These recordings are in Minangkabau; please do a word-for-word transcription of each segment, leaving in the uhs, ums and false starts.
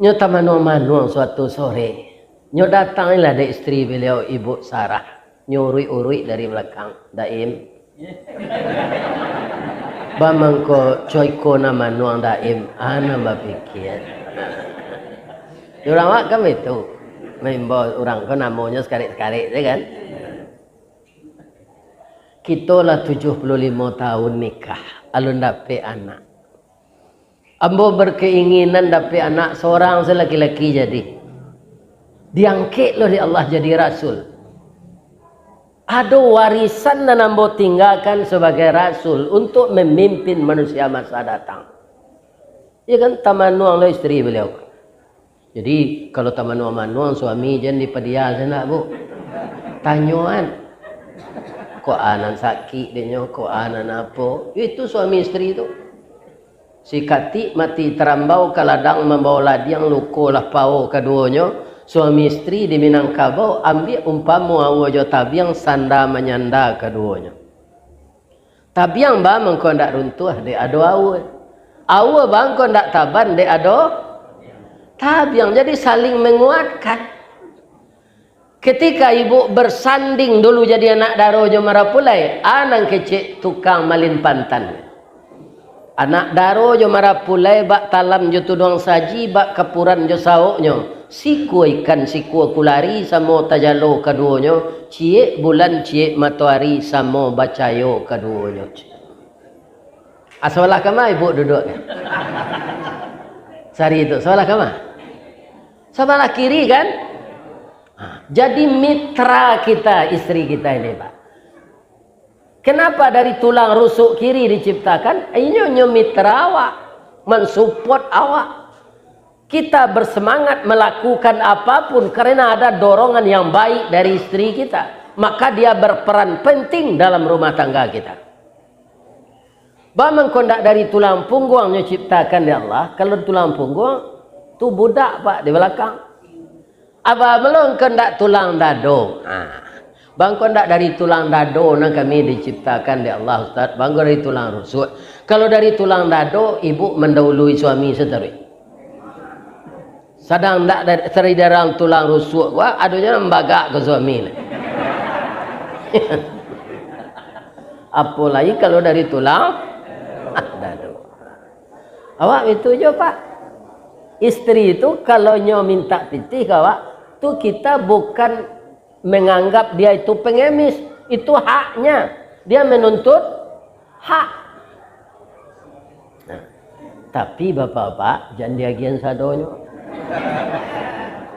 Nyo tamanuang-manuang suatu sore. Nyo datanglah dek isteri beliau, Ibu Sarah. Nyo uruik-uruik dari balakang. "Daim, baa mangko co iko nan manuang, Daim?" Ah, nan bapikia. Urang awak kan baitu. Maimbau urang ko namonyo sakarik-sakarik tu kan. Kito lah tujuah puluah limo tahun nikah, alun dapek anak. Ambo berkeinginan dapek anak sorang se laki-laki jadi. Diangkek lo dek Allah jadi rasul. Ado warisan nan ambo tinggakan sabagai rasul untuk memimpin manusia masa datang. Iyo kan, tamanuang lo isteri beliau. Jadi, kalau tamanuang-manuang suami, jan dipadia sanak, Bu. Tanyoan. Kok anan sakik dek nyo, kok anan apo. Itu suami isteri tu. Sikatik mati tarambau ka ladang mambao ladiang, luko lah pao kaduonyo. Suami isteri di Minangkabau, ambiak umpamo aua jo tabiang, sanda manyanda kaduonyo. Tabiang baa mangko ndak runtuah dek ado aua. Aua baa mangko ndak taban dek ado tabiang. Jadi saling menguatkan. Ketika ibu bersanding dulu jadi anak daro jo marapulai, a nan kecek tukang malin pantan. Anak daro jo marapulai bak talam jo tuduang saji, bak kapuran jo saoknyo. Sikua ikan, sikua kulari, samo tajalo kaduonyo, ciek bulan, ciek matoari, samo bacayo kaduonyo. Ah, sabalah kama ibu duduk kan? Sari tu, sabalah kama? Sabalah kiri kan? Ha, jadi mitra kita, isteri kita ini, Pak. Kenapa dari tulang rusuk kiri diciptakan? Inyo nyo mitra awak, mensupport awak. Kita bersemangat melakukan apapun karena ada dorongan yang baik dari isteri kita. Maka dia berperan penting dalam rumah tangga kita. Baa mangko ndak dari tulang pungguang nyo ciptakan dek Allah? Kalau tulang pungguang, tu budak, Pak, di balakang. Abah, mangko ndak tulang dado. Ha. Bangko ndak dari tulang dado nan kami diciptakan dek Allah, Ustaz. Bangko dari tulang rusuk. Kalau dari tulang dado, ibu mendahului suami sataruih. Sadang ndak dari, dari dalam tulang rusuk ko, adonyo nan bagak ka suami. Apolai kalau dari tulang dado. Awak itu jo, Pak. Isteri tu kalau nyo minta pitih ka awak, tu kita bukan menganggap dia itu pengemis. Itu haknya. Dia menuntut hak. Nah, tapi bapak-bapak, jan diagian sadonyo.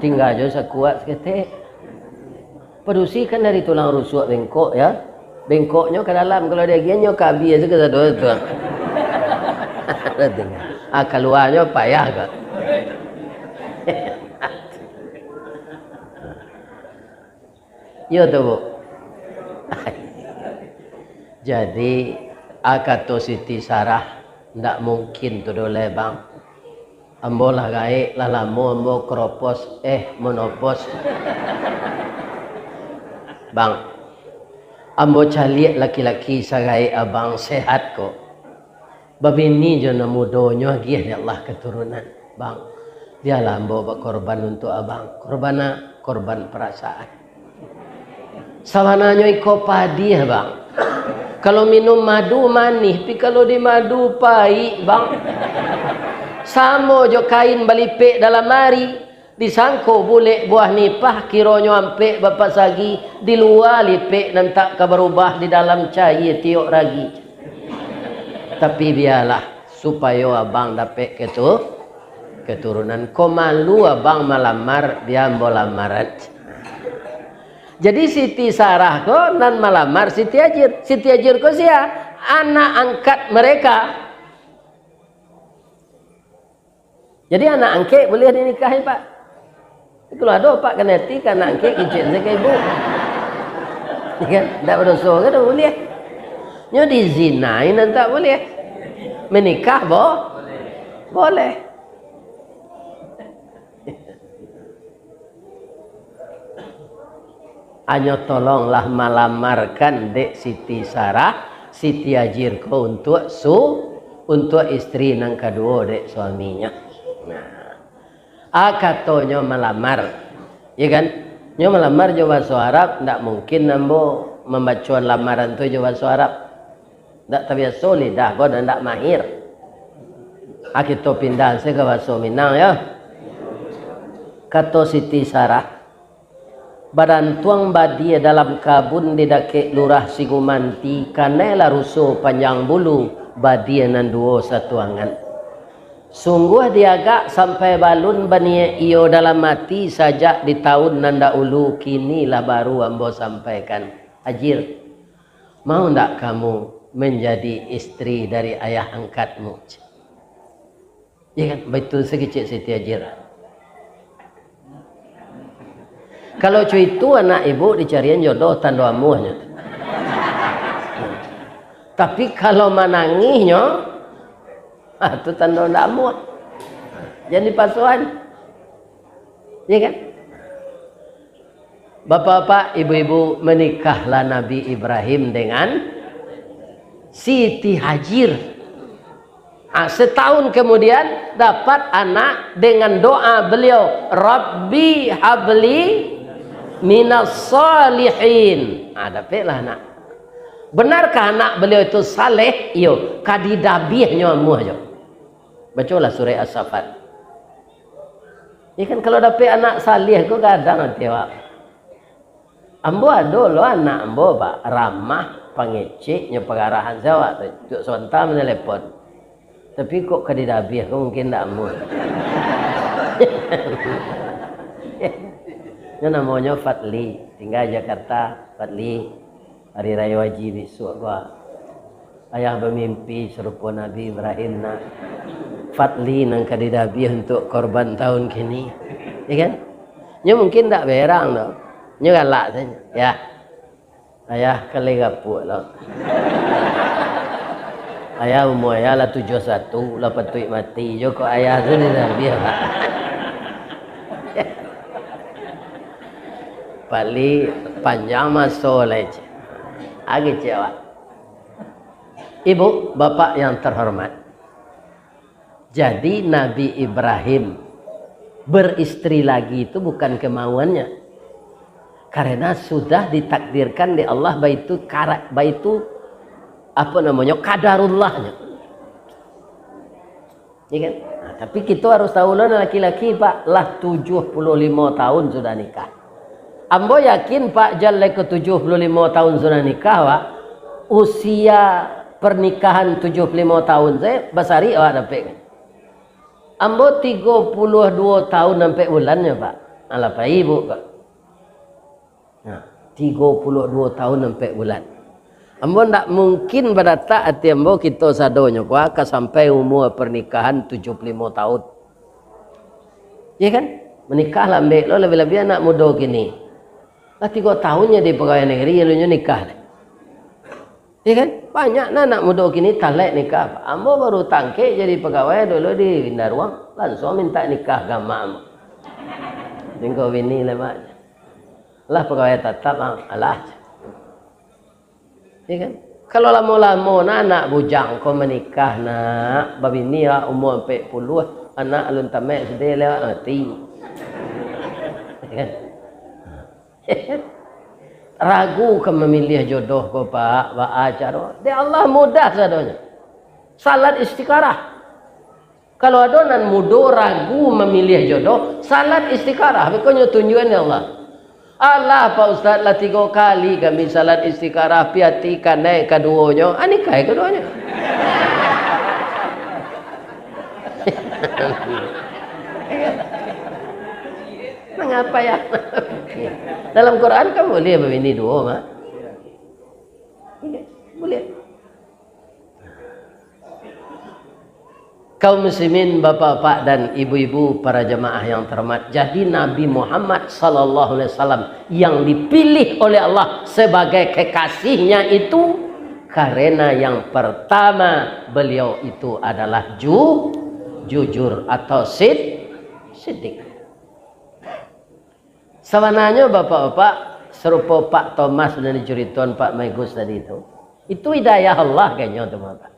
Tingga jo sakuat saketek. Padusi kan dari tulang rusuk bengkok, ya. Bengkoknyo ka dalam, kalau diagian nyo ka abih se ka sado tu. Ah, kaluanyo payah ka. Iyo tu, Bu. Jadi, a kato Siti Sarah, ndak mungkin tu doh lai, Bang. Ambo lah gaek, lah lamo ambo keropos, eh, menopos. Bang, ambo caliak laki-laki sagaek abang sehat ko. Babini jo nan mudonyo agiah dek Allah katurunan. Bang, bialah ambo bakorban untuak abang. Korban a? Korban parasaan. Sabananyo iko padiah, Bang. Kalau minum madu manih, tapi kalau di madu paik, Bang. Samo jo kain balipek dalam ari. Disangko bulek buah nipah, kironyo ampek bapasagi, di lua lipek nan tak ka barubah, di dalam cayia tiok ragi. Tapi bialah, supayo abang dapek ketu-, keturunan. Ko malu abang malamar, bia ambo lamaran. Jadi Siti Sarah ko nan malamar Siti Ajir. Siti Ajir ko sia? Anak angkat mereka. Jadi anak angkek buliah dinikahi, Pak. Kalau ado, Pak, kanai ati ka anak angkek, kicek se ka ibu. Ya kan? Ndak badoso ka tu, buliah. Nyo dizinai nan tak buliah. Menikah, bo-, boleh. Anyo tolonglah malamarkan dek Siti Sarah, Siti Ajir ko untuak su-, untuak isteri nan kaduo dek suaminyo. Nah. A, katonyo malamar. Iya kan? Nyo malamar jo bahaso Arab, ndak mungkin ambo mambacoan lamaran tu jo bahaso Arab. Ndak tabiaso lidah ko, ndak mahir. A, kito pindah se ka bahaso Minang, yo. Kato Siti Sarah, "Badantuang badia dalam kabun di dakek lurah Sigumanti, kanai lah ruso panjang bulu, badia nan duo satuangan. Sungguah diagak sampai balun baniaik iyo dalam ati sajak di taun nan dahulu, kini lah baru ambo sampaikan. Hajir, mau ndak kamu menjadi istri dari ayah angkatmu?" Iya kan? Baitu sakicik Siti Hajir. Kalau cuitu anak ibu dicarian jodoh tando amuahnyo. Tapi kalau manangihnyo, ah, tu tando ndak amuah. Jan dipasuan. Iya kan? Bapak-bapak, ibu-ibu, menikahlah Nabi Ibrahim dengan Siti Hajir. Ah, setahun kemudian, dapat anak dengan doa beliau, "Rabbi habli minas salihin." Ah, dapatlah anak. Benarkah anak beliau itu saleh? Iyo, ka didabiahnyo amuah jo. Bacolah surah As-Saffat. Iya kan, kalau dapek anak saleh ko gadang ati awak. Ambo ado lo anak ambo, Pak, ramah, pangecek, nyo pagarahan se awak tu. Tuk Sonta manelepon. Tapi kok ka didabiah ko mungkin ndak amuah. Nyo namonyo Fadli, tingga Jakarta, Fadli. Hari Rayo Haji bisuak ko, ah. Ayah bamimpi sarupo Nabi Ibrahim, nak. Fadli nan ka didabiah untuak korban tahun kini. Ya kan? Nyo mungkin ndak berang tu. Nyo galak sajo. Ya. Ayah ka lai gapuak lo. Ayah umua ayah lah tujuah satu, lah patuik mati jo kok ayah tu didabiah, Pak. Fadli panjang maso lai, cek. Agak cek awak. Ibu, bapak yang terhormat, jadi Nabi Ibrahim beristri lagi itu bukan kemauannya, karena sudah ditakdirkan di Allah, baitu kara-, baitu, apa namanya, kadarullahnya. Ya kan? Nah, tapi kito harus tahu lo, laki-laki, Pak, lah tujuah puluah limo tahun sudah nikah. Ambo yakin, Pak, jan lai ka tujuah puluah limo tahun sudah nikah, Pak, usia pernikahan tujuah puluah limo tahun sajo, basari awak dapek kan? Ambo tigo puluah duo tahun ampek bulan nyo, Pak. Alah, pai ibu, Pak. Nah, tigo puluah duo tahun ampek bulan. Ambo ndak mungkin badatak ati ambo kito sadonyo ko ka sampai umua pernikahan tujuah puluah limo tahun. Iya kan? Manikah lambek lo, labiah-labiah anak mudo kini. Lah tigo tahun jadi pegawai negeri, alunyo nikah deh. Iya kan? Banyak nah anak mudo kini talek nikah. Ambo baru tangkek jadi pegawai dulu di Binaruang, langsung minta nikah ka amak ambo. Tinggal bini lah, Mak. Lah pegawai tatap, ah, alah. Ya kan? Kalau lamo-lamo nah anak bujang ko manikah, nak, babini awak umua ampek puluah, anak alun tamat S D lai awak mati. Ya kan? Ragu ka mamiliah jodoh ko, Pak, baa caro? Dek Allah mudah sadonyo. Salat istikharah. Kalau ado nan mudo ragu mamiliah jodoh, salat istikharah, beko nyo tunjuakan dek Allah. Alah, Pak Ustaz, lah tigo kali kami salat istikharah, pi ati kanai kaduonyo, ah, nikahi kaduonyo. Mangapa ya? Dalam Quran kan boleh babini duo, mah. Iya, boleh. Kaum muslimin, bapak-bapak dan ibu-ibu, para jamaah yang terhormat, jadi Nabi Muhammad sallallahu alaihi wasallam yang dipilih oleh Allah sebagai kekasihnya itu karena yang pertama, beliau itu adalah ju-, jujur atau sid-, siddiq. Sabananyo, bapak-bapak, sarupo Pak Thomas nan dicuritoan Pak Megus tadi tu, itu hidayah Allah kayaknyo tu, bapak.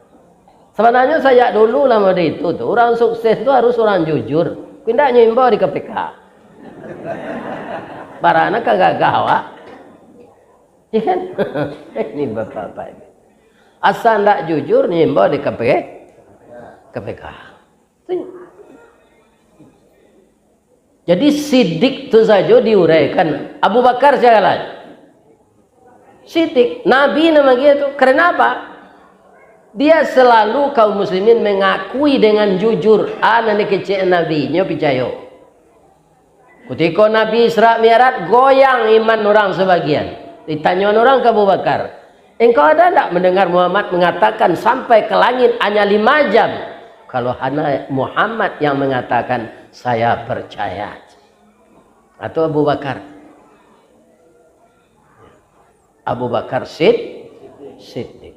Sabananyo sajak dulu lah model itu tu, urang sukses tu harus urang jujur. Indak nyo imbau di K P K. Barana ka gagah awak. Ya kan? Ini bapak-bapak ini. Asa ndak jujur, nyo imbau di K P K, K P K. Jadi sidik tu sajo diuraikan Abu Bakar sagalo. Sidik, Nabi nan bagitu. Karena apa? Dia selalu kaum muslimin mengakui dengan jujur, ah, nan dikecek Nabi, nyo picayo. Kutiko Nabi Isra Mi'raj, goyang iman urang sabagian. Ditanyo urang ka Abu Bakar, "Engkau ada ndak mendengar Muhammad mengatakan sampai ke langit hanya lima jam?" Kalau hanya Muhammad yang mengatakan, saya percaya. Atau Abu Bakar? Abu Bakar Sid-, Siddiq.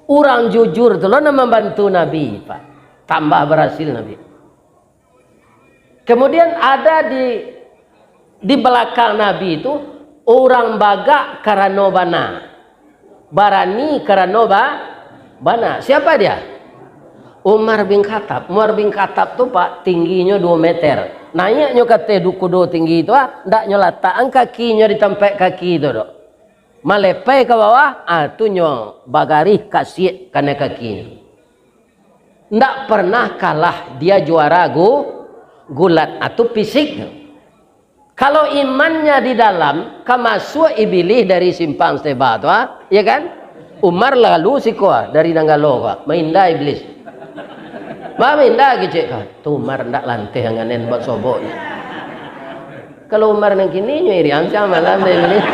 Urang jujur tu lo nan mambantu Nabi, Pak. Tambah barasil Nabi. Kemudian ada di, di balakang Nabi tu, urang bagak karano bana. Barani karano ba-, bana. Siapa dia? Umar bin Khattab. Umar bin Khattab tu, Pak, tingginyo duo meter. Naiaknyo ka ateh du-, kudo tinggi tu, ah, ndak nyo latakan kakinyo di tampek kaki tu doh. Malepai ka bawah, ah, tu nyo bagarih kasiak kanai kakinyo. Ndak pernah kalah dia juara gu-, gulat, ah, tu fisiknyo. Kalau imannya di dalam, ka masuak Ibilih dari simpang Steba tu, ah, ya kan? Umar lalu siko, ah, dari Nanggalo ko, ah, maindah Iblis. Bah, maindah kecek ko. Tu Umar ndak lanteh anganen buat sobok ni. Kalau Umar nan kini, nyo irian siang malam deh Iblis.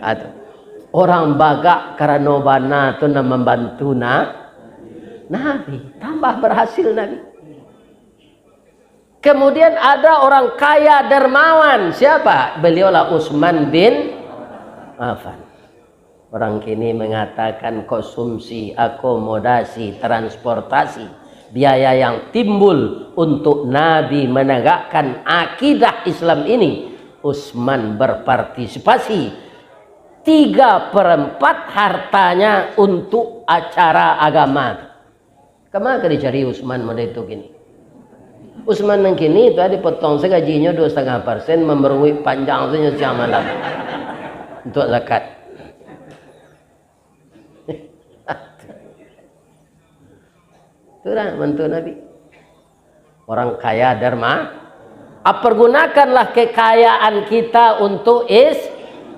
Atu. Orang bagak karano bana tu nan mambantu na-, Nabi. Tambah barasil Nabi. Kemudian ada orang kaya dermawan. Siapa? Beliaulah Utsman bin Affan. Orang kini mengatakan konsumsi, akomodasi, transportasi, biaya yang timbul untuk Nabi menegakkan akidah Islam ini, Utsman berpartisipasi tiga perempat hartanya untuk acara agama. Kama ka dicari Utsman model tu kini? Utsman nan kini tu dipotong sagajinyo duo satangah persen, mambaruik panjang sajo siang malam untuak zakat. Tu lah mantu Nabi. Orang kaya derma, ah, pergunakanlah kekayaan kita untuk is-,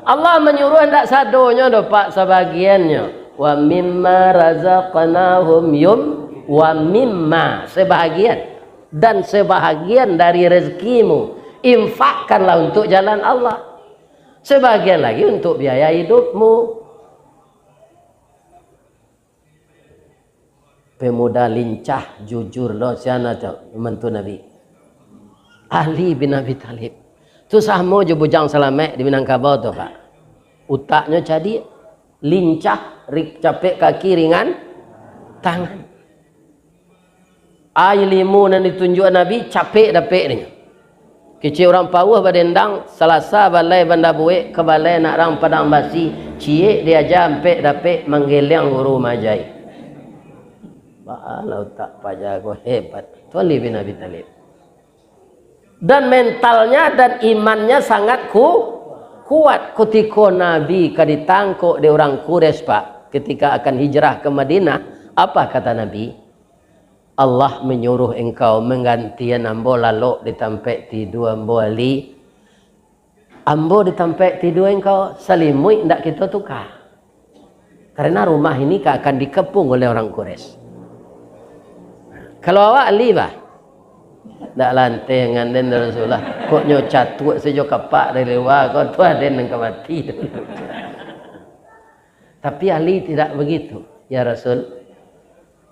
Allah manyuruh ndak sadonyo doh, Pak, sabagiannyo. "Wa mimma razaqnahum yun-, wa mimma," sebahagian, "dan sebahagian dari rezekimu, infakkanlah untuk jalan Allah. Sebahagian lagi untuk biaya hidupmu." Pemuda lincah, jujur lo, siana tu, mantu Nabi. Ali bin Abi Thalib. Tu samo jo Bujang Salamet di Minangkabau tu, Pak. Utaknyo cadiak, lincah, ri-, capek kaki, ringan tangan. Ilmu nan ditunjuak Nabi, capek dapek nyo. Kecek urang pauah badendang, Salasa balai Banda Buek, ka balai nak rang Padang Basi, ciek diaja ampek dapek, manggeliang guru majai. Baa lah utak paja ko, hebat. Tu Ali bin Abi Thalib. Dan mentalnya dan imannya sangat ku-, kuat. Kutiko Nabi ka ditangkok dek urang Quraisy, Pak, ketika akan hijrah ke Madinah, apa kata Nabi? "Allah manyuruh engkau manggantian ambo lalok di tampek tidua ambo, Ali. Ambo di tampek tidua engkau, salimuik ndak kito tuka. Karena rumah ini ka akan dikepung oleh orang Quraisy." Kalau awak, Ali, bah? Ndak lanteh ngan den Rasulullah. Kok nyo catuak sajo kapak dari lua, kok tu aden nan ka mati dulu. Tapi Ali tidak begitu. "Ya Rasul,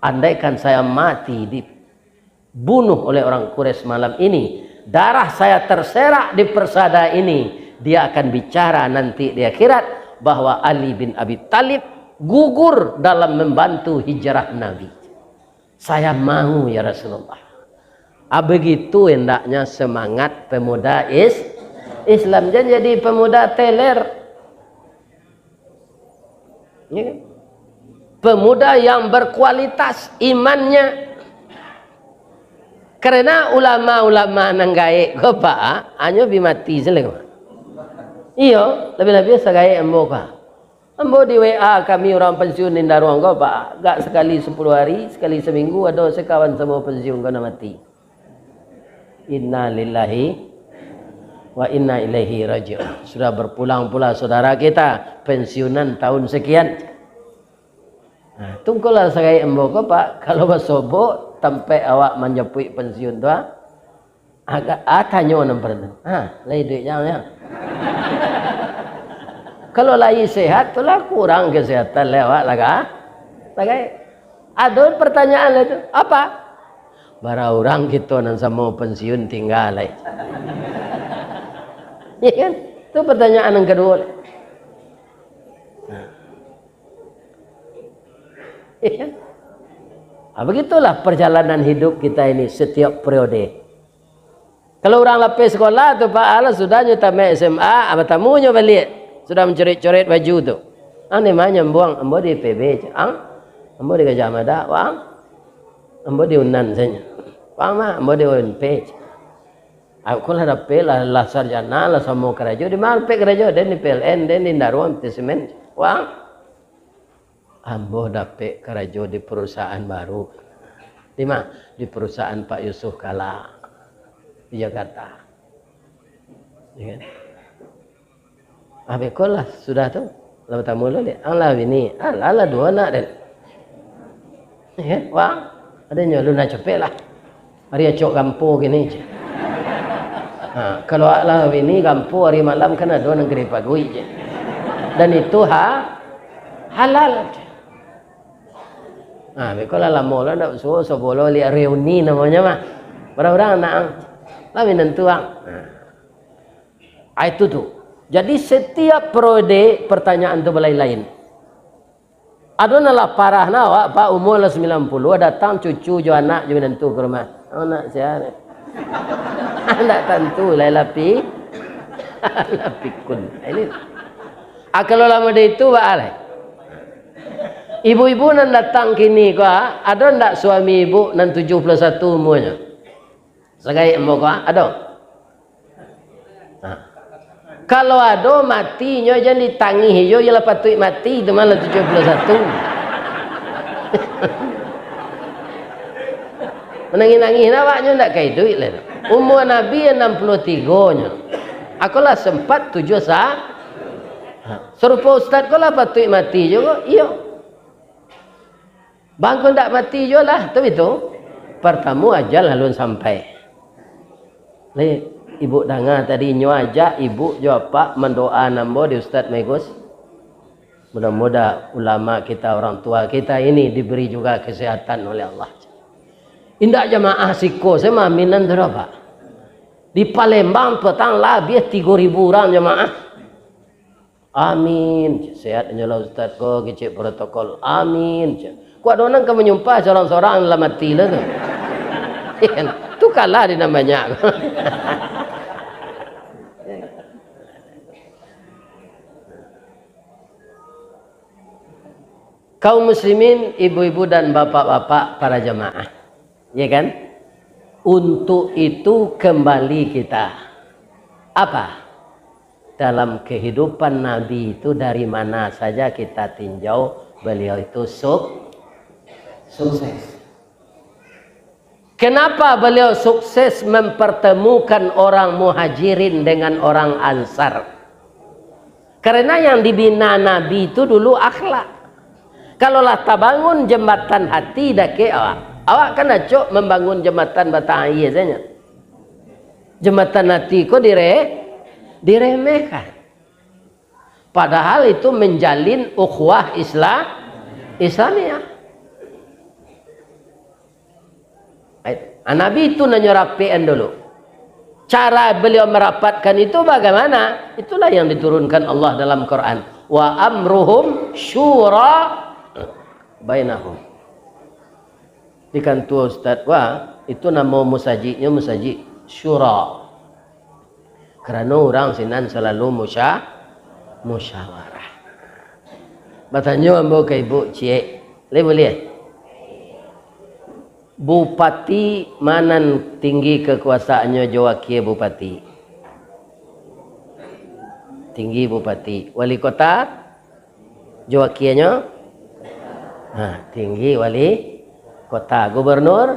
andaikan saya mati dibunuh oleh orang Quraisy malam ini, darah saya terserak di persada ini, dia akan bicara nanti di akhirat bahwa Ali bin Abi Thalib gugur dalam membantu hijrah Nabi." "Saya mau, ya Rasulullah." Ah, begitu hendaknya semangat pemuda is-, Islam. Jangan jadi pemuda teler. Ya kan? Pemuda yang berkualitas imannya. Karena ulama-ulama nan gaek ko, Pak, hanyo bi mati sajo. Iyo, labiah-labiah sagaek ambo ko. Ambo di W A kami urang pensiun di Indaruang ko, Pak, agak sakali sapuluah hari, sakali saminggu ado sakawan samo pensiun ko nan mati. Innalillahi wa inna ilaihi raji'un. Sudah berpulang pula saudara kita, pensiunan tahun sekian. Nah, tungkulah sagai ambo ko, Pak, kalau basobok tampek awak manjapuik pensiun tu, ah. Agak, ah, tanyo nan pernah. Ha, lai duit jam, ya. Kalau lai sehat, tu lah kurang kesehatan lai awak lah, ka? Lah, ka? Ado pertanyaan lai tu, apa? Bara urang kito nan samo pensiun tingga lai. Ya kan? Tu pertanyaan yang kedua. Ya kan? Ah, begitulah perjalanan hidup kita ini setiap periode. Kalau urang lapeh sekolah tu, Pak, alah sudah nyo tamat S M A, ah, batamu nyo baliak. Sudah mancoret-coret baju tu. Ang di ma nyo ambo, ang? Ambo di I P B, cek. Ang? Ambo di Gajah Mada, wang? Ambo di Unan sajo. Wang ma? Ambo di U N P, cek. Aku lah dapek lah, lah sarjana, lah samo karajo. Di ma dapek karajo? Den di P L N, den di Indaruang, di semen. Wang? Ambo dapek karajo di perusahaan baru. Di ma? Di perusahaan Pak Yusuf Kalla di Jakarta. Ya kan? Ah, beko lah, sudah tu. Lah batamu lo, dek. Ang lah bini. Alah, lah duo anak, den. Ya kan? Wang, ado nyo lu nak capek lah. Ari acok gampo kini, cek. Ha, kalau awak lah bini gampo, ari malam kan ado nan ka dipaguik, cek. Dan itu ha-, halal, cek. Ha, beko lah lamo lah ndak basuo, sobolo liak reuni namonyo mah. Urang-urang anak ang. Lah minantu ang. Ha. Ah, itu tu. Jadi, setiap periode pertanyaan tu balain-lain. Ado nan lah parah nah, awak, Pak, umua lah sambilan puluah, datang cucu jo anak jo minantu ka rumah. Anak sia ni. Ndak tantu lai lapi. Lapikun. Ini. Ah, kalau lah model itu, baa lai. Ibu-ibu nan datang kini ko, ah, ado ndak suami ibu nan tujuah puluah satu umuanyo? Sagai ambo ko, ah, ado? Nah. Kalau ado, mati nyo jan ditangih jo, iyo lah patuik mati tu mah lah tujuah puluah satu. Manangih-nangih nah awaknyo ndak ka iduik lai. Umua Nabi anam puluah tigo nyo. Ako lah sempat tujuah sa-, ha, sarupo ustaz ko lah patuik mati juo ko, iyo. Bangko ndak mati juo lah, tu itu. Partamo ajal alun sampai. Lai, ibu danga tadi, nyo ajak ibu jo apak mandoa ambo di Ustaz Megus. Mudah-mudah ulama kita, orang tua kita ini diberi juga kesehatan oleh Allah. Indak jamaah siko sajo maaminan tu doh, Pak. Di Palembang patang labiah tigo ribu urang jamaah. Amin. Sehat nyo lah ustaz ko, kecek protokol. Amin. Kuat doh nan ka manyumpah sorang-sorang lah mati lah tu. Tu kalah di nan banyak. Kaum muslimin, ibu-ibu dan bapak-bapak para jamaah, ya kan? Untuk itu kembali kita, apa? Dalam kehidupan Nabi itu, dari mana saja kita tinjau, beliau itu suk-, sukses. Kenapa beliau sukses mempertemukan orang Muhajirin dengan orang Ansar? Karena yang dibina Nabi itu dulu akhlak. Kalau lah tabangun jambatan hati dakek awak, awak kan acok mambangun jambatan batang aia sajo. Jambatan hati ko dire-, diremehkan. Padahal itu menjalin ukhuwah Isla-, Islamiyah. Ah, Nabi itu nan nyo rapekan dulu. Cara beliau merapatkan itu bagaimana? Itulah yang diturunkan Allah dalam Quran. "Wa amruhum syura bainahum." Di kantua ustaz, wah, itu namo musajiknyo Musajik Syura. Karano urang sinan salalu musya-, musyawarah. Batanyo ambo ka ibu, "Ciek, Lai buliah? Bupati ma nan tinggi kakuasaannyo jo wakia bupati? Tinggi bupati. Wali kota? Jo wakianyo? Ha, tinggi wali kota. Gubernur?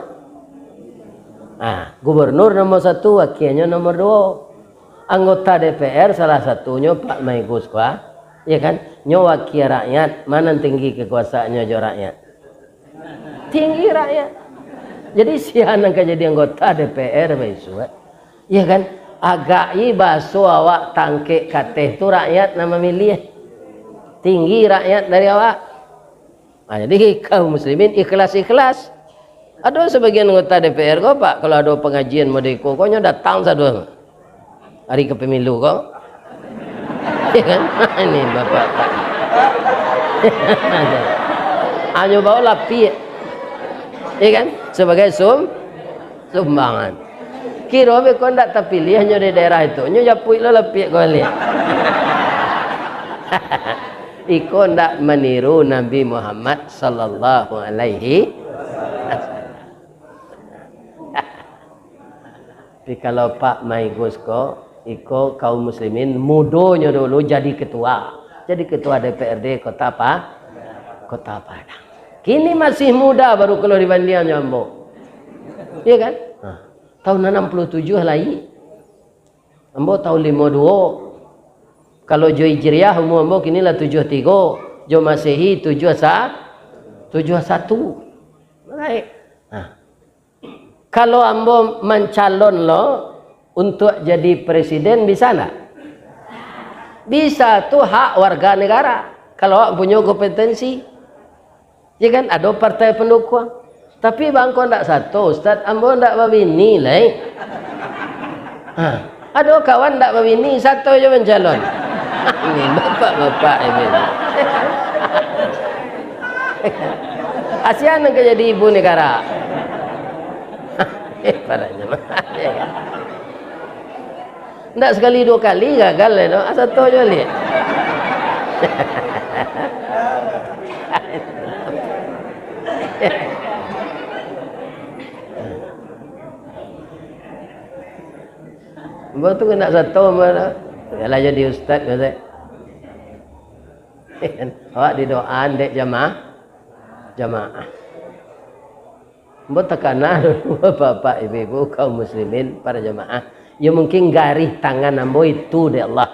Ha, gubernur nomor satu, wakianyo nomor duo. Anggota D P R salah satunyo Pak Maigus ko, ah. Iya kan? Nyo wakia rakyat, ma nan tinggi kakuasaannyo jo rakyat? Tinggi rakyat. Jadi, sia nan ka jadi anggota D P R baisuak? Iya kan? Agak i baso awak tangkek kateh tu rakyat nan mamiliah. Tinggi rakyat dari awak. Ha, jadi kaum muslimin ikhlas-ikhlas. Ado sabagian anggota D P R ko, Pak, kalau ado pangajian model iko, ko nyo datang sado. Ari ka pemilu ko. Ya kan? Ini bapak-bapak. Hanyo bawa lapiak. Ya kan? Sebagai sum-, sumbangan. Kiro beko ndak tapiliah nyo di daerah itu. Nyo japuik lo lapiak ko baliak. Iko ndak maniru Nabi Muhammad sallallahu alaihi wasallam. Tapi kalau Pak Maigus ko, iko kaum muslimin mudonyo dulu jadi ketua. Jadi ketua D P R D Kota Pa-, Kota Padang. Kini masih muda, baru kalau dibandiang jo ambo. Iya kan? Nah, tahun anam puluh tujuh lahia. Ambo tahun limo duo. Kalau jo Hijriah, umua ambo kini lah tujuah tigo. Jo Masehi, tujuah sa-, tujuah satu. Baik. Nah, kalau ambo mancalon lo untuak jadi presiden, bisa ndak? Bisa, tu hak warga negara. Kalau awak punyo kompetensi. Ya kan, ado partai pandukuang. Tapi bangko ndak sato, Ustaz, ambo ndak babini lai. Ha, ado kawan ndak babini, sato jo mancalon. Ini bapak-bapak ini. Kasian nan ka jadi ibu negara. Eh, parahnya. Ndak sakali duo kali gagal lai tu. Asa tu jo liek. Ambo tu ndak sato ambo tu. Yalah jadi ustaz, kata. Awak didoaan dek jamaah. Jamaah. Ambo takana dulu, bapak, ibu-ibu, kaum muslimin, para jamaah. Ya, mungkin garih tangan ambo itu dek Allah.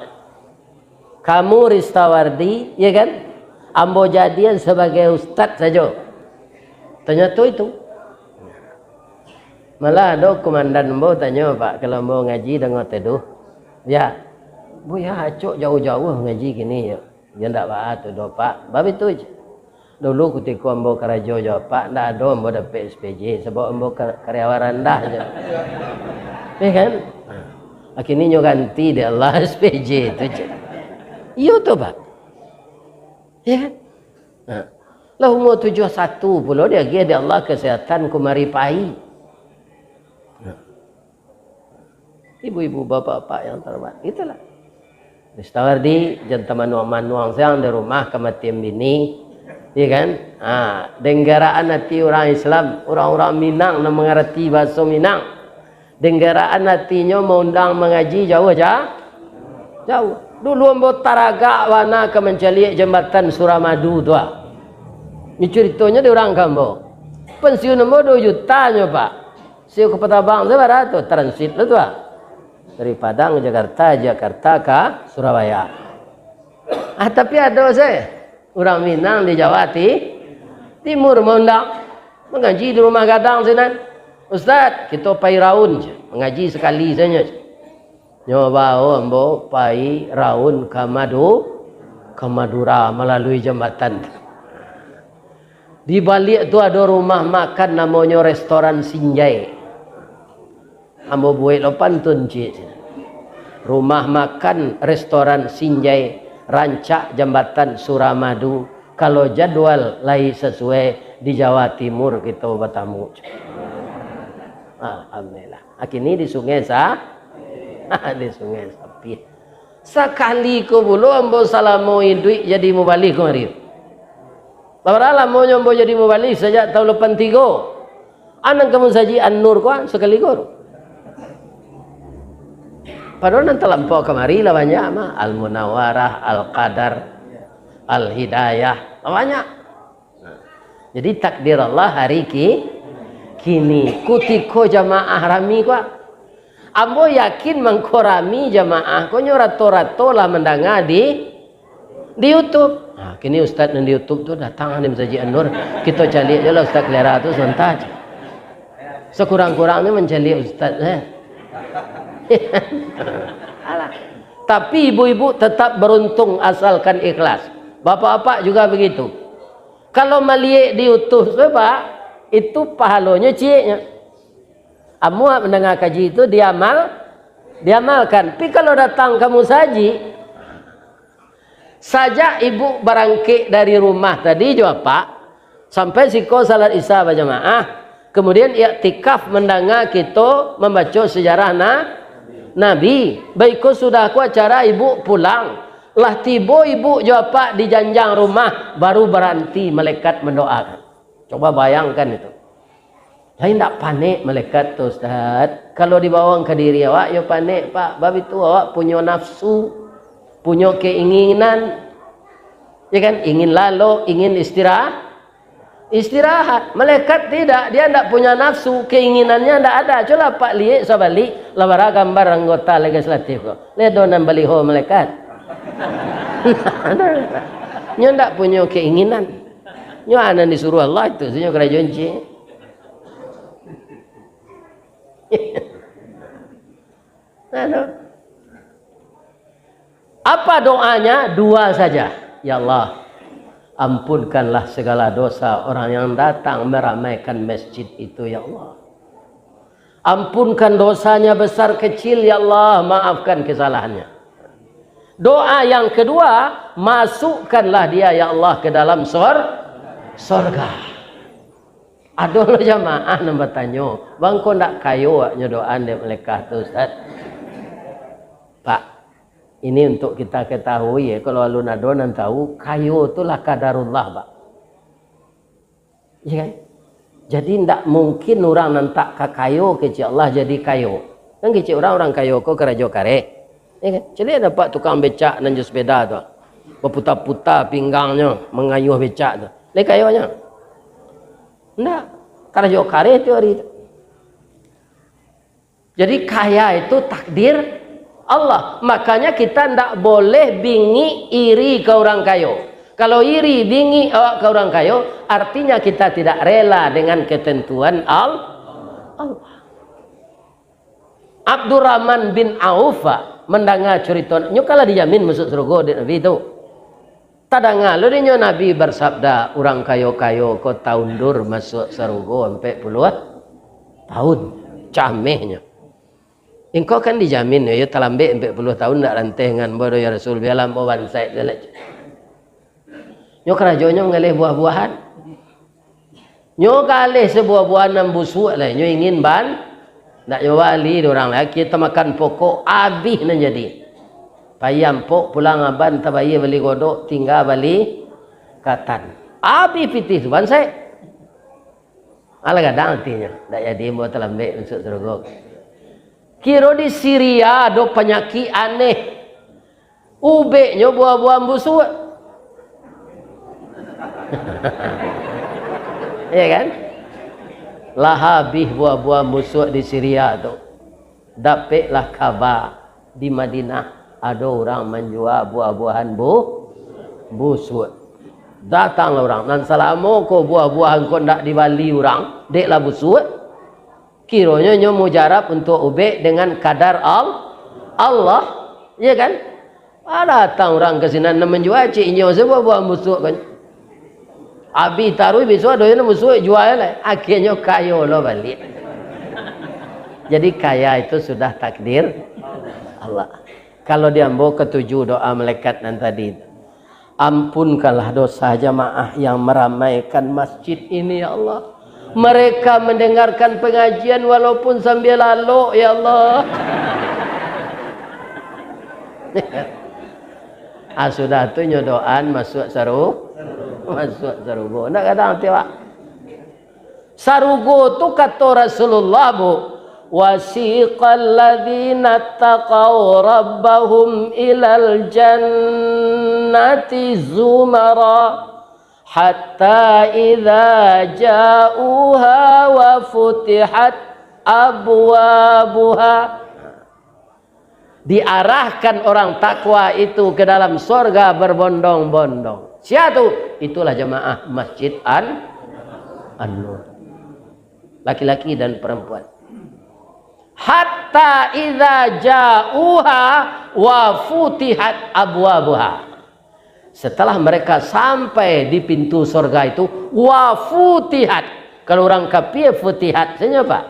Kamu Ristawardi, ya kan? Ambo jadian sabagai ustaz sajo. Tanyato itu. Malah ado komandan ambo tanyo, Pak, kalau ambo ngaji danga teduh. Ya. Buya, acok jauah-jauah ngaji kini, ya. Yo ndak baa tu doh, Pak. Babitu je. Dulu kutiko ambo karajo jo Apak, ndak ado ambo dapek S P J, sabab ambo ka-, karyawan randah je. Ya kan? Ha. Akhirnyo nyo ganti dek Allah S P J tu je. Iyo tu, Pak. Ya kan? Ha. Lah umur tujuah satu pulo diagiah dek Allah kesehatan kumari pai. Ha. Ibu-ibu, bapak-bapak yang terhormat, itulah. Ristawardi, jan tamanuang-manuang siang di rumah kamatian bini, iya kan? Ha, denggaraan ati urang Islam, urang-urang Minang nan mangarati bahaso Minang. Denggaraan atinyo maundang mangaji jauah ja-, jauah. Dulu ambo taragak bana ka mancaliak jambatan Suramadu tu, ah. Ni curitonyo di urang ka ambo. Pensiun ambo duo juta nyo, Pak. Sio ka Patabang tu bara tu, transit lo tu, ah. Dari Padang ka Jakarta, Jakarta ka Surabaya. Ah, tapi ado se urang Minang di Jawa Ti-, Timur maundang mangaji di rumah gadang sinan. "Ustaz, kito pai raun," mangaji sakali sajo. Nyo bao ambo pai raun ka Madu-, ka Madura malalui jambatan tu. Di baliak tu ado rumah makan namonyo Restoran Sinjai. Ambo buek lo pantun ciek. Rumah makan Restoran Sinjai, rancak jambatan Suramadu. Kalau jadwal lai sasuai, di Jawa Timur kito batamu. Alhamdulillah. Akini di Sungai Sa-, di Sungai Sapih. Sakali ko pulo ambo salamo iduik jadi mubalih kamari. Lah bara lamonyo ambo jadi mubalig sajak tahun lapan tigo. Anang ka musajik An-Nur ko sakali ko. Padahal nan talampau kamari lah banyak mah. Al-Munawarah, Al-Qadar, Al-Hidayah. Lah banyak. Nah, jadi takdir Allah hari ki-, kini. Kutiko jamaah rami ko. Ambo yakin mangko rami jamaah ko nyo rato-rato lah mandanga di di YouTube. Nah, kini ustaz nan di YouTube tu datang di Masjid An-Nur. Kito caliak je lah Ustaz Kelera tu samanta je. Sekurang-kurangnya mancaliak ustaz, eh. Alah. Tapi ibu-ibu tetap beruntung asalkan ikhlas. Bapak-bapak juga begitu. Kalau maliek di YouTube tu, Pak, itu pahalonyo cieknyo. Amuah mandanga kaji tu diamal, diamalkan. Tapi kalau datang ka musajik, sajak ibu barangkek dari rumah tadi jo apak, sampai siko salat Isya bajamaah, kemudian iktikaf mandanga kito mambaco sejarah na-, Nabi. Baiko sudah ko acara ibu pulang. Lah tibo ibu jo apak di janjang rumah, baru baranti malaikat mandoakan. Coba bayangkan itu. Lai ndak panek malaikat tu, Ustaz? Kalau dibawang ka diri awak, yo panek, Pak. Bab itu awak punyo nafsu, punyo keinginan. Ya kan? Ingin lalok, ingin istirahat. Istirahat. Malaikat tidak, dia ndak punya nafsu, keinginannya ndak ada. Cubolah Pak liek sabalik, lah bara gambar anggota legislatif ko. Lai ado nan baliho malaikat? Nyo ndak punyo keinginan. Nyo anan disuruh Allah itu, sinyo karajo encik. Nah, tu. Apa doanya? Dua saja. Ya Allah, ampunkanlah segala dosa orang yang datang meramaikan masjid itu, ya Allah. Ampunkan dosanya besar kecil, ya Allah, maafkan kesalahannya. Doa yang kedua, masukkanlah dia, ya Allah, ke dalam sor-, sorga. Ado lo jamaah nan batanyo, "Bang, kok ndak kayo awaknyo doa dek malaikat tu, Ustaz?" Pak, ini untuk kita ketahui, ya, kalau alun ado nan tahu, kayo tu lah kadarullah, Pak. Ya kan? Jadi, ndak mungkin urang nan tak ka kayo kecek Allah jadi kayo. Kan kecek urang, urang kayo ko karajo kareh. Ya kan? Caliak dapek tukang becak nan jo sepeda tu. Baputa-puta pinggangnyo, mangayuh becak tu. Lai kayonyo? Ndak. Karajo kareh tiok ari tu. Jadi, kaya itu takdir Allah. Makanya, kita ndak boleh bingik, iri ka urang kayo. Kalau iri, bingik awak ka urang kayo, artinya kita tidak rela dengan ketentuan Al-, Allah. Abdurrahman bin Auf, ah, mandanga curito, nyo kan lah dijamin masuak sarugo dek Nabi tu. Tadanga lo dinyo Nabi bersabda, "Urang kayo-kayo ko taundur masuak sarugo ampek puluah tahun." Camehnyo. "Ingkau kan dijamin, yo, yo talambek ampek puluah tahun ndak ranteh ngan ambo doh, ya Rasul, bialah ambo bansaik sajo." Nyo karajonyo mangaleh buah-buahan. Nyo ka aleh sabuah-buahan nan busuak lai, nyo ingin ban-, ndak nyo bali dek urang lai, akhia tamakan pokok, abih nan jadi. Pai ampok pulang aban, tabayia bali godok, tingga bali katan. Abih pitih tu, bansaik. Alah gadang atinyo, ndak jadi ambo talambek masuak sarugo. Kiro di Siria ado panyakik aneh. Ubeknyo buah-buahan busuak. Iya kan? Lah abih buah-buahan busuak di Siria tu. Dapeklah kaba di Madinah, ado urang manjua buah-buahan bu-, busuak. Datanglah urang, nan salamo ko buah-buahan ko ndak dibali urang, dek lah busuak. Kironyo nyo mujarab untuak ubek dengan kadar Al-, Allah, iya kan? Ah, datang urang ka sinan, nan manjua cek inyo sabuah buah busuak kan. Abih taruih, bisuak ado nan busuak, jua lai. Akhianyo kayo lo baliak. Jadi kaya itu sudah takdir Allah. Kalau di ambo katuju doa malaikat nan tadi. Ampunkanlah dosa jamaah yang meramaikan masjid ini, ya Allah. Mereka mendengarkan pengajian walaupun sambil lalok, ya Allah. Ah, sudah tu nyo doaan masuak saru-, Masuak sarugo. Ndak gadang ati awak. Sarugo tu kato Rasulullah, Bu, "Wasiqal ladzina taqau rabbahum ilal jannati zumara, hatta idza ja'uha wa futihat abwabuha." Diarahkan orang takwa itu ke dalam sorga berbondong-bondong. Sia tu? Itulah jamaah Masjid An-, An-Nur. Laki-laki dan perempuan. Hatta idza ja'uha wa futihat abwabuha. Setelah mereka sampai di pintu sorga itu, wa futihat. Kalau urang kapia futihat sajo, Pak.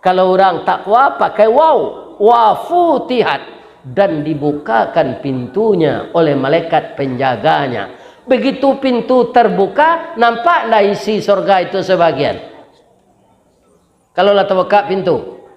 Kalau urang takwa pakai waw, wa futihat, dan dibukakan pintunya oleh malaikat penjaganya. Begitu pintu terbuka, nampak ndak isi sorga itu sebagian? Kalau lah tabukak pintu,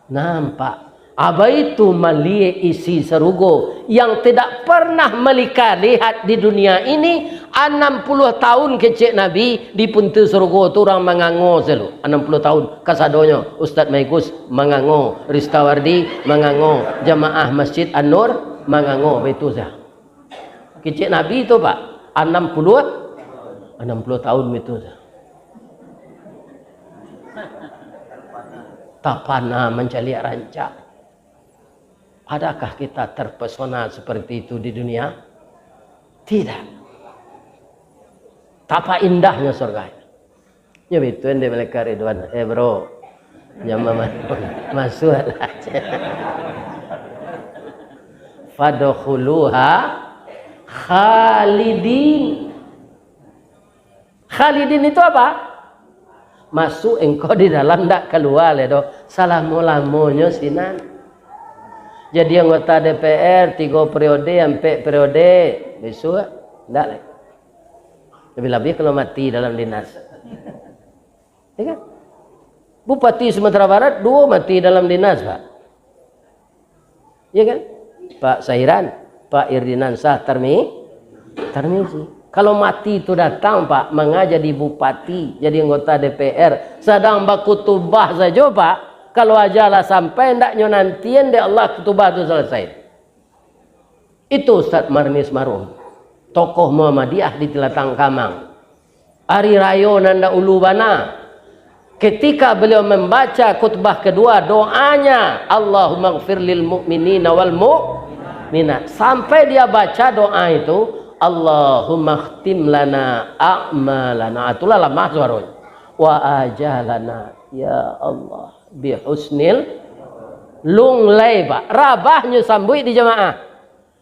nampak. Abaitu maliek isi sarugo yang tidak pernah malika lihat di dunia ini. Anam puluah tahun kecek Nabi di pintu sarugo tu urang mangango selalu. Anam puluah tahun kasadonyo, Ustaz Maigus mangango, Rista Wardi mangango, jamaah Masjid An-Nur mangango, baitu sajo. Kecek Nabi tu, Pak, anam puluah, anam puluah tahun itu. Tapana mancaliak rancak. Adakah kita terpesona seperti itu di dunia? Tidak. Tapa indahnya surga. Nyo baitu dek malaikat Ridwan, "Eh, bro, jan ma-, masuaklah." "Fadkhuluha khalidin." Khalidin itu apa? Masuk engkau di dalam, ndak kalua lai doh. Salamo-lamonyo sinan. Jadi anggota D P R tigo periode, ampek periode, bisuak ndak lai. Labiah-labiah kalau mati dalam dinas. Ya kan? Bupati Sumatera Barat, duo mati dalam dinas, Pak. Ya kan? Pak Sairan, Pak Irdinansah Tarmi-, Tarmizi. Kalau mati tu datang, Pak, manga jadi bupati, jadi anggota D P R, sadang bakutubah sajo, Pak, kalau aja lah sampai, ndaknyo nantian dek Allah kutubah tu salasai. Itu Ustaz Marnis Marum, tokoh Muhammadiyah di Tilatang Kamang. Ari rayo nan dahulu bana, ketika beliau membaca khutbah kedua, doanya, "Allahummaghfir lil mu'minina wal mu'minat." Sampai dia baca doa itu, "Allahumma khtim lana a'malana." Itulah lamah suaronyo. "Wa ajalana, ya Allah, bi husnil," lunglai, Pak. Rabahnyo sambuik di jamaah.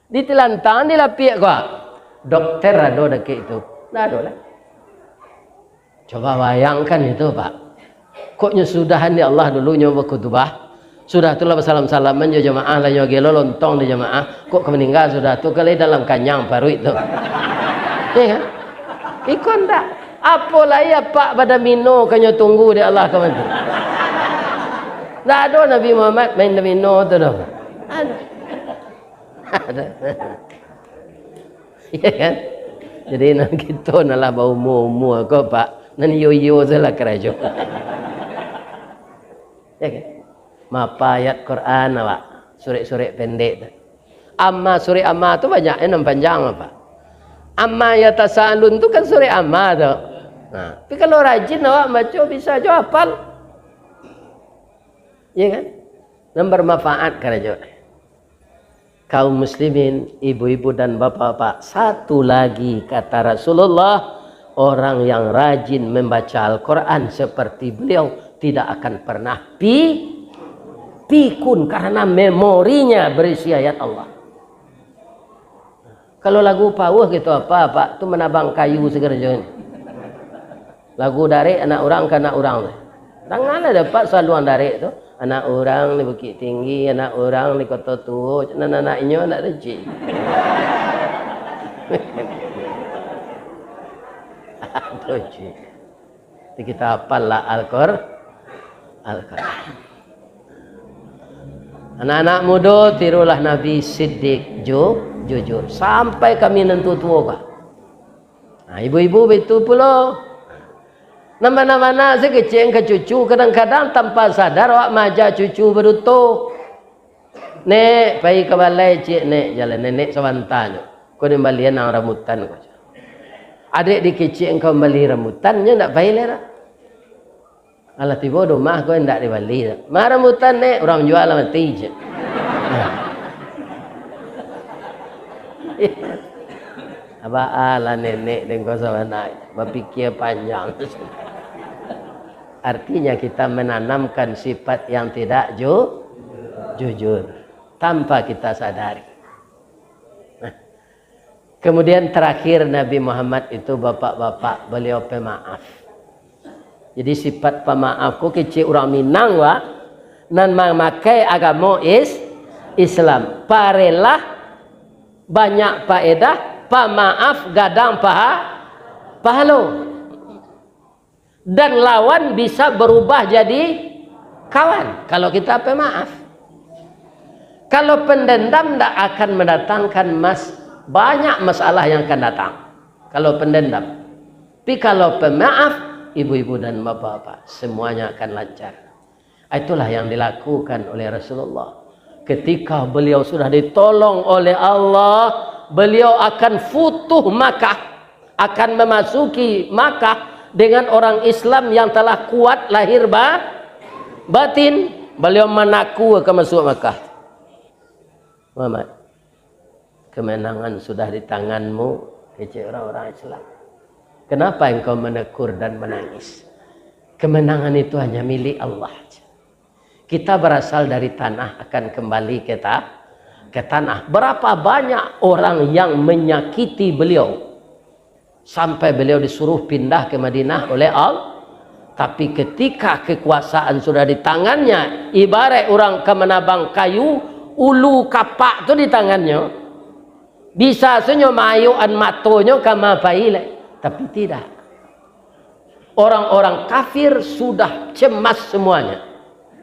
Di Tilatang, di Lapiak ko. Dokter ado dakek itu? Ndak ado lah. Coba bayangkan itu, Pak. Kok nyo sudahan dek Allah dulu nyo bakutubah. Sudah tu lah basalam-salaman jo jamaah, lah nyo gelo lontong di jamaah. Kok ka maningga sudah tu, ka lai dalam kanyang paruik tu. Ya kan? Iko ndak. Apo lai apak badomino ka nyo tunggu dek Allah ka mati. Ndak ado Nabi Muhammad main domino tu doh. Ado. Ya kan? Jadi, nan kito nan lah baumua-umua ko, Pak, nan iyo-iyo sajolah karajo. Ya kan? Mapa ayat Quran awak, surek-surek pendek tu. Amma, surek Amma tu banyak, eh, nan panjang, Pak. Amma yatasaalun tu kan surek Amma tu. Nah, tapi kalau rajin awak baco, bisa jo hafal. Ya kan? Nan bermanfaat karajo. Kaum muslimin, ibu-ibu dan bapak-bapak, satu lagi kata Rasulullah, orang yang rajin membaca Al-Quran seperti beliau tidak akan pernah pi-, pikun karena memorinya berisi ayat Allah. Kalau lagu pauh gitu apa, Pak, tu manabang kayu sagalo. Lagu darek anak urang ka anak urang tu. Tangalah dapek saluang darek tu. Anak urang di Bukittinggi, anak urang di Koto Tuo, nan anak inyo anak kecik. Aduh, cik. Jadi kita hafal lah Al-Qur-, Al-Quran. Anak-anak mudo, tirulah Nabi Siddiq, ju-, jujur. Sampai kami nan tuo-tuo ka. Nah, ibu-ibu baitu pulo. Nan bana-bana se kecek ka cucu, kadang-kadang tanpa sadar awak maaja cucu baduto. "Nek, pai ka balai ciek, Nek, jalan Nenek sabanta nyo. Ko den balian ang rambutan ko." Adek dikecek ka mambali rambutan, nyo ndak pai lai dah. Alah tibo di rumah ko indak dibali. "Ma rambutan, Nek?" "Urang jua lah mati," cek. Abah alah nenek den ko sabana, bapikia panjang. Artinya kita menanamkan sifat yang tidak ju-, jujur tanpa kita sadari. Nah, kemudian terakhir Nabi Muhammad itu bapak-bapak, beliau pemaaf. Jadi sifat pamaaf ko kecek urang Minang, Wak, nan mamakai agamo is-, Islam. Parelah banyak paedah, pamaaf gadang paha-, pahalo. Dan lawan bisa berubah jadi kawan kalau kita pemaaf. Kalau pendendam ndak akan mendatangkan mas-, banyak masalah yang akan datang. Kalau pendendam. Tapi kalau pemaaf, ibu-ibu dan bapak-bapak, semuanya akan lancar. Itulah yang dilakukan oleh Rasulullah. Ketika beliau sudah ditolong oleh Allah, beliau akan futuh Makkah, akan memasuki Makkah dengan orang Islam yang telah kuat lahir ba-, batin. Beliau manaku ka masuk Makkah. "Muhammad, kemenangan sudah di tanganmu," kecek orang-orang Islam. "Kenapa engkau menekur dan menangis? Kemenangan itu hanya milik Allah." Kita berasal dari tanah, akan kembali ke ta-, ke tanah. Berapa banyak orang yang menyakiti beliau, sampai beliau disuruh pindah ke Madinah oleh Allah. Tapi ketika kekuasaan sudah di tangannya, ibarat urang ka manabang kayu, ulu kapak tu di tangannyo, bisa sajo maayukan matonyo ka ma pai lai. Tapi tidak. Orang-orang kafir sudah cemas semuanya.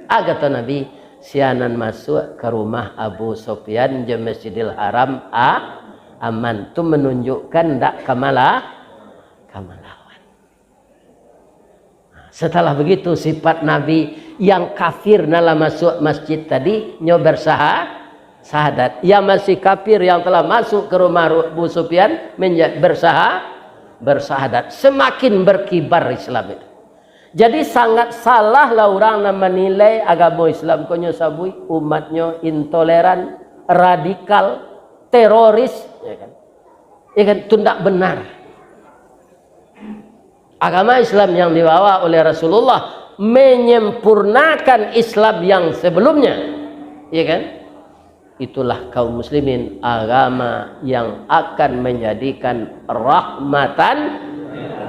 Ah, kato Nabi, "Sia nan masuak ka rumah Abu Sufyan jo Masjidil Haram a-, aman." Tu menunjukkan ndak ka mala-, ka malawan. Setelah begitu, sifat Nabi, yang kafir nan lah masuak masjid tadi, nyo bersaha-, sahadat. Yang masih kafir yang telah masuk ke rumah Ru-, Abu Sufyan menja-, bersaha-, bersahadat. Semakin berkibar Islam itu. Jadi sangat salah lah urang nan manilai agamo Islam ko nyo sabuik umatnyo intoleran, radikal, teroris, ya kan? Ya kan? Itu ndak benar. Agama Islam yang dibawa oleh Rasulullah menyempurnakan Islam yang sebelumnya, ya kan? Itulah kaum muslimin, agama yang akan menjadikan rahmatan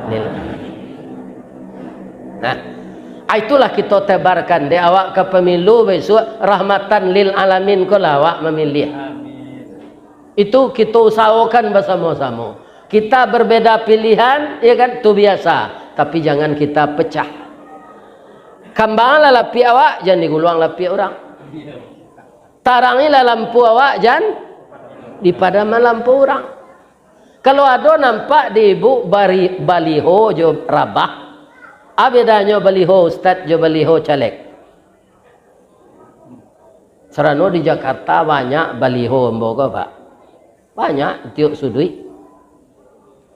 lil alamin. Nah, itulah kita tebarkan di awak ka pemilu besok, rahmatan lil alamin ko lah awak memilih. Itu kita usahakan bersama-sama. Kita berbeda pilihan, ya kan, tu biasa. Tapi jangan kita pecah. Kambang lah lapiak awak, jangan diguluang lapiak urang. Tarangilah lampu awak, jan dipadaman lampu urang. Kalau ado nampak di ibu bari-, baliho jo rabah, a bedanyo baliho ustad jo baliho caleg? Sarano di Jakarta banyak baliho ambo ko, Pak. Banyak tiok suduik.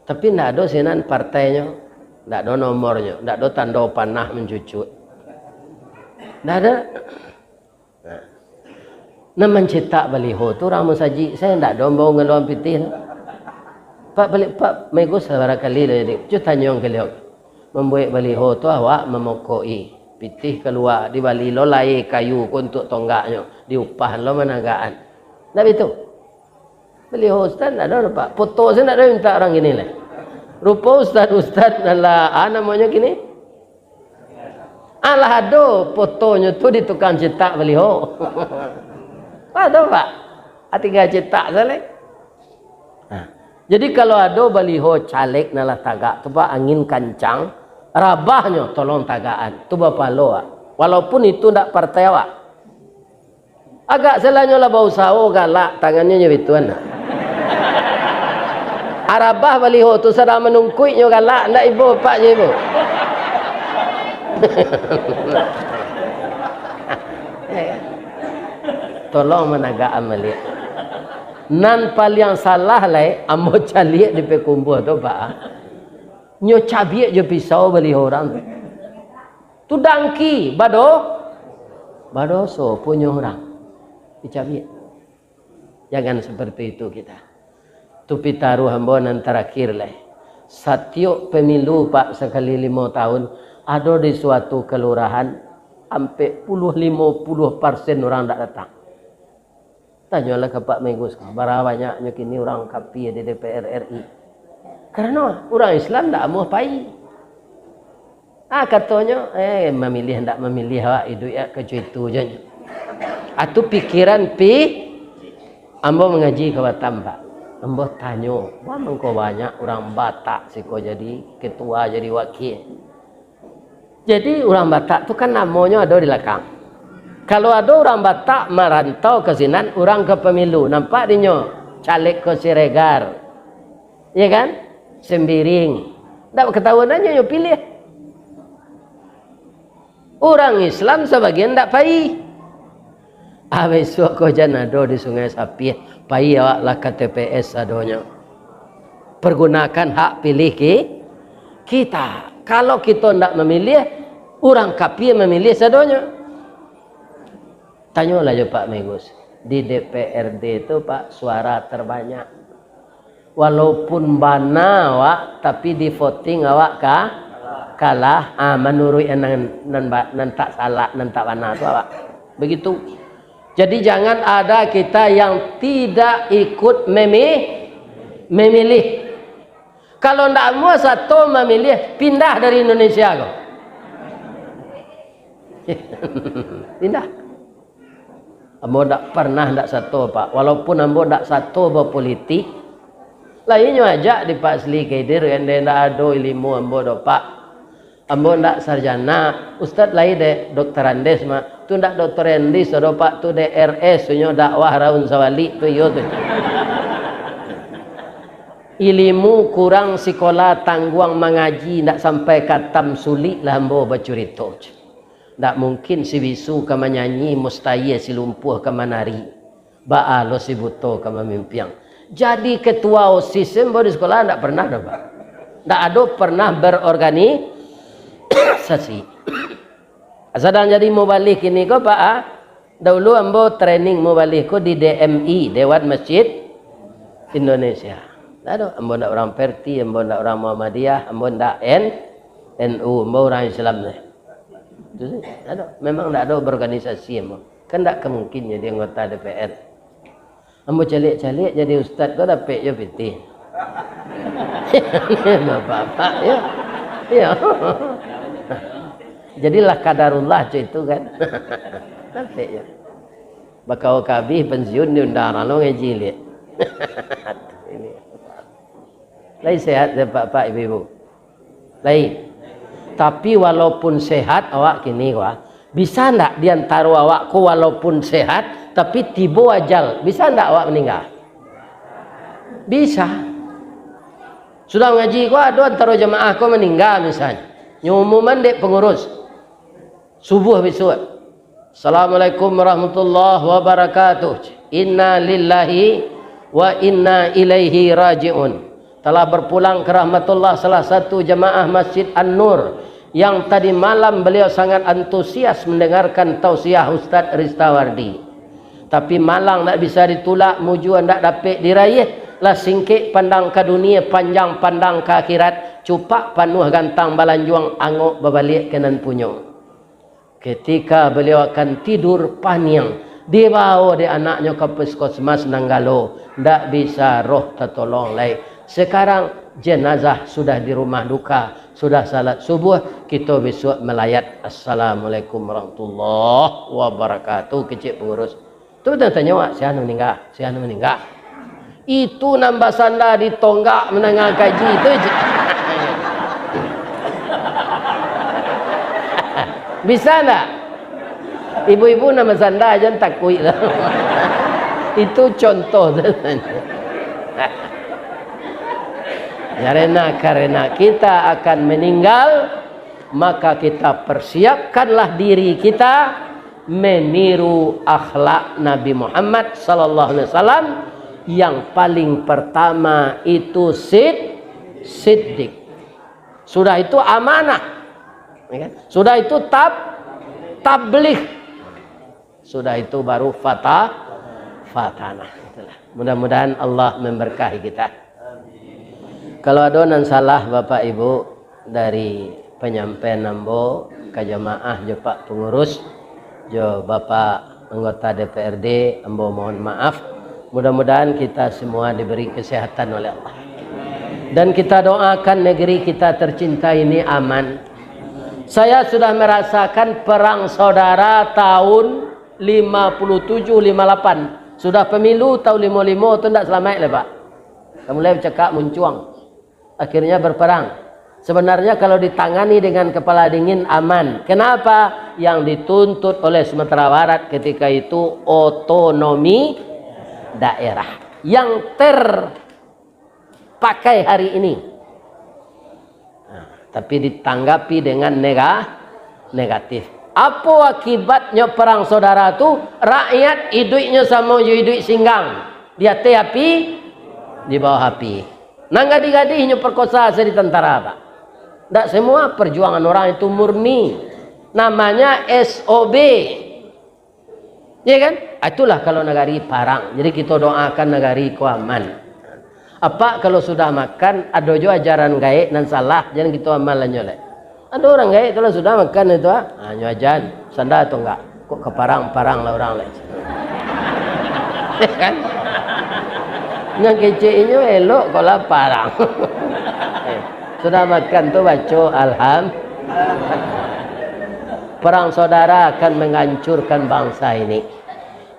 Tapi ndak ado sinan partainyo, ndak ado nomornyo, ndak ado tando panah mancucuk. Ndak ado. Nah. Nan mancetak baliho tu urang musajik, sajo ndak ado ambo ngaluan pitih tu. Pak baliak, Pak, mego sabarah kali lah jadi. Cubo tanyo ka baliau. Mambuek baliho tu awak mamokoki. Pitih kalua, dibali lo lai kayu ko untuak tonggaknyo, diupah lo managakan. Ndak bitu? Baliho ustad ndak ado, Pak. Foto sajo ndak ado mintak urang kini lai. Rupo ustad-ustad nan lah, ah, namonyo kini? Alah ado fotonyo tu di tukang cetak baliho. Ado, Pak. Ah, tingga cetak sajo lai. Nah, jadi kalau ado baliho caleg nan lah tagak tu, Pak, angin kancang, rabahnyo tolong tagakan. Tu bapahalo, Pak. Walaupun itu ndak partai awak. Agak salanyo lah bausaho galak, tangannyo nyo bituan. Arabah baliho tu sadang manungkuik nyo galak, ndak ibo apak je ibo. Tolong managak amaliak. Nan paliang salah lai, ambo caliak di Payakumbuah tu, Pak. Nyo cabiak jo pisau baliho urang tu. Tu dangki, bado-, badoso punyo urang. Dicabiak. Jangan seperti itu kita. Tu pitaruah ambo nan tarakhir lai. Satiok pemilu, Pak, sakali limo tahun, ado di suatu kelurahan, ampek puluah limo puluah persen urang ndak datang. Tanyolah ka Pak Megus, bara banyaknyo kini urang kapia di D P R R I. Karano urang Islam ndak amuah pai. Ah, katonyo, eh, mamiliah ndak mamiliah awak, iduik awak kecek itu je nyo. Ah, tu pikiran pi, ambo mangaji ka Batam, Pak. Ambo tanyo, "Wah, mangko banyak urang Batak siko jadi ketua, jadi wakil." Jadi, urang Batak tu kan namonyo ado di lakang. Kalau ado urang Batak marantau ka sinan, urang ka pemilu, nampak dinyo caleg ko Siregar. Iya kan? Sembiring. Ndak katahuan nyo, nyo piliah. Urang Islam sabagian ndak pai. Ah, bisuak ko jan ado di Sungai Sapih, pai awak lah ka T P S sadonyo. Pergunakan hak pilih ki-, kita. Kalau kito ndak mamiliah, urang kapia mamiliah sadonyo. Tanyolah jo Pak Megus. Di D P R D tu, Pak, suara terbanyak. Walaupun bana awak, tapi di voting awak ka-, kalah. Ah, manuruik nan, nan ba-, nan tak salah, nan tak bana tu awak. Begitu. Jadi, jangan ada kita yang tidak ikut memi-, memilih. Kalau ndak amuah sato mamiliah, pindah dari Indonesia ko. Pindah. Ambo ndak pernah ndak sato, Pak. Walaupun ambo ndak sato bapolitik, lah inyo ajak di Pak Sli Kaidir, kan, dek ndak ado ilimu ambo doh, Pak. Ambo ndak sarjana, Ustaz lai dek doktorandus mah. Tu ndak doktorandus doh, Pak, tu D R S, tu nyo dakwah raun sawalik tu, iyo tu. Ilimu kurang sikola tangguang mangaji, ndak sampai katam sulik lah ambo bacurito. Ndak mungkin si bisu ka manyanyi, mustahil si lumpuah ka manari. Baa lo si buto ka mamimpiang. Jadi ketua OSIS ambo di sikola ndak pernah doh, Pak. Ndak ado pernah berorganisasi. Sadang jadi mubalih kini ko, Pak, ah. Dahulu ambo training mubalih ko di D M I, Dewan Masjid Indonesia. Ndak ado, ambo ndak urang Perti, ambo ndak urang Muhammadiyah, ambo ndak N-, N U, ambo urang Islam se. Itu saja. Ndak ado. Memang ndak ado berorganisasi ambo. Kan ndak ka mungkin jadi anggota D P R. Ambo caliak-caliak jadi ustaz ko dapek jo pitih. Bapak-bapak, yo. Iyo. Jadilah kadarullah cak itu kan. Dapek jo. Bakawa kabih pensiun diundang urang lo ngaji liak. Ini. Lai sehat, Pak-pak, Ibu-ibu? Lai. Tapi walaupun sehat awak kini ko, ah, bisa ndak di antaro awak ko walaupun sehat, tapi tibo ajal, bisa ndak awak maningga? Bisa. Sudah ngaji ko, ado antaro jamaah ko maningga misalnyo. Nyo umuman dek pangurus. Subuah bisuak. Assalamualaikum warahmatullahi wabarakatuh. Inna lillahi wa inna ilaihi raji'un. Telah berpulang ke rahmatullah salah satu jamaah Masjid An-Nur yang tadi malam beliau sangat antusias mendengarkan tausiah Ustaz Ristawardi. Tapi malang ndak bisa ditulak, mujua ndak dapek diraih, lah singkek pandang ka dunia, panjang pandang ka akhirat, cupak panuah gantang balanjuang, angok babaliak ka nan punyo. Ketika beliau akan tidur, paniang, dibawo dek anaknyo ka puskesmas Nanggalo, ndak bisa roh tatolong lai. Sekarang jenazah sudah di rumah duka, sudah salat subuh, kito bisuak malayat. Assalamualaikum warahmatullahi wabarakatuh, kecek pangurus. Tu tanyo awak, "Sia nan maningga? Sia nan maningga?" Itu nan basanda di tonggak mandanga kaji tu je. Bisa ndak? Ibu-ibu nan basanda jan takuik lah. Itu contoh tu. Karena, karena kita akan meninggal, maka kita persiapkanlah diri kita meniru akhlak Nabi Muhammad sallallahu alaihi wasallam. Yang paling pertama itu sid-, siddiq. Sudah itu amanah. Ya kan? Sudah itu tab-, tabligh. Sudah itu baru fatah, fatanah. Itulah. Mudah-mudahan Allah memberkahi kita. Kalau ado nan salah, Bapak Ibu, dari penyampaian ambo ka jamaah jo Pak Pengurus, jo Bapak anggota D P R D, ambo mohon maaf. Mudah-mudahan kita semua diberi kesehatan oleh Allah. Dan kita doakan negeri kita tercinta ini aman. Saya sudah merasakan perang saudara tahun lima puluh tujuh, lima lapan. Sudah pemilu tahun lima lima tu ndak selamat lah, Pak. Dah mulai bercakap muncuang. Akhirnya berperang. Sebenarnya kalau ditangani dengan kepala dingin, aman. Kenapa? Yang dituntut oleh Sumatera Barat ketika itu otonomi daerah. Yang terpakai hari ini. Nah, tapi ditanggapi dengan nega-, negatif. Apo akibatnyo perang saudara tu? Rakyat iduiknyo samo jo iduik singgang. Di ateh api, di bawah api. Nan gadih-gadih inyo perkosa sari tantara, Pak. Ndak semua perjuangan orang itu murni. Namanya S O B. Ya kan? Ah, itulah kalau nagari parang. Jadi, kita doakan nagari ko aman. Apak kalau sudah makan, ado jo ajaran gaek nan salah, jan kito amalan nyo lai. Ado urang gaek tu lah sudah makan itu, ah. Ah, nyo ajan, sanda tu enggak. Kok ka parang-parang lah urang lai. Ya kan? Nan kecek inyo elok kok lah parang. Eh, sudah makan tu baco alham-, Perang saudara akan menghancurkan bangsa ini.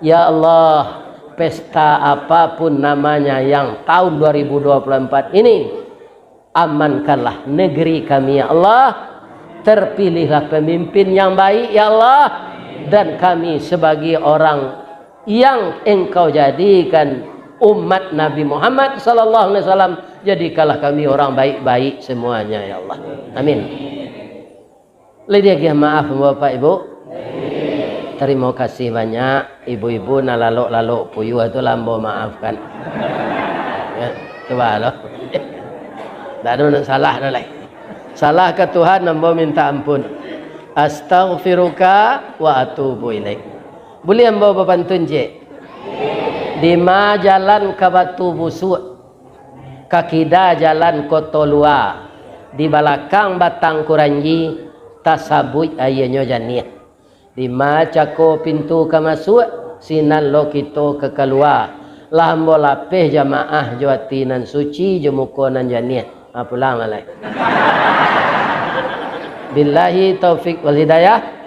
Ya Allah, pesta apapun namanya yang tahun dua ribu dua puluh empat ini, amankanlah negeri kami, ya Allah. Terpilihlah pemimpin yang baik, ya Allah. Dan kami sebagai orang yang Engkau jadikan umat Nabi Muhammad sallallahu alaihi wasallam, jadikanlah kami orang baik-baik semuanya, ya Allah. Amin. Lai diagiah maaf, Bapak Ibu? Tarimo kasih banyak. Ibu-ibu nan lalok-lalok puyuah tu lah ambo maafkan. Ya, cuba lo. Ndak ado nan salah doh lai. Salah ka Tuhan, ambo minta ampun. Astaghfiruka wa atubu ilaik. Buliah ambo bapantun ciek? Dima jalan ka Batu Busuak, ka kida jalan Koto Lua, di balakang Batang Kuranji, tasabuik aianyo janiah. Dima cako pintu ka masuak, sinan lo kito ka kalua. Lah ambo lapeh jamaah jo ati nan suci, jo muko nan janiah. Ha, pulang lah lai. Billahi taufik wal hidayah.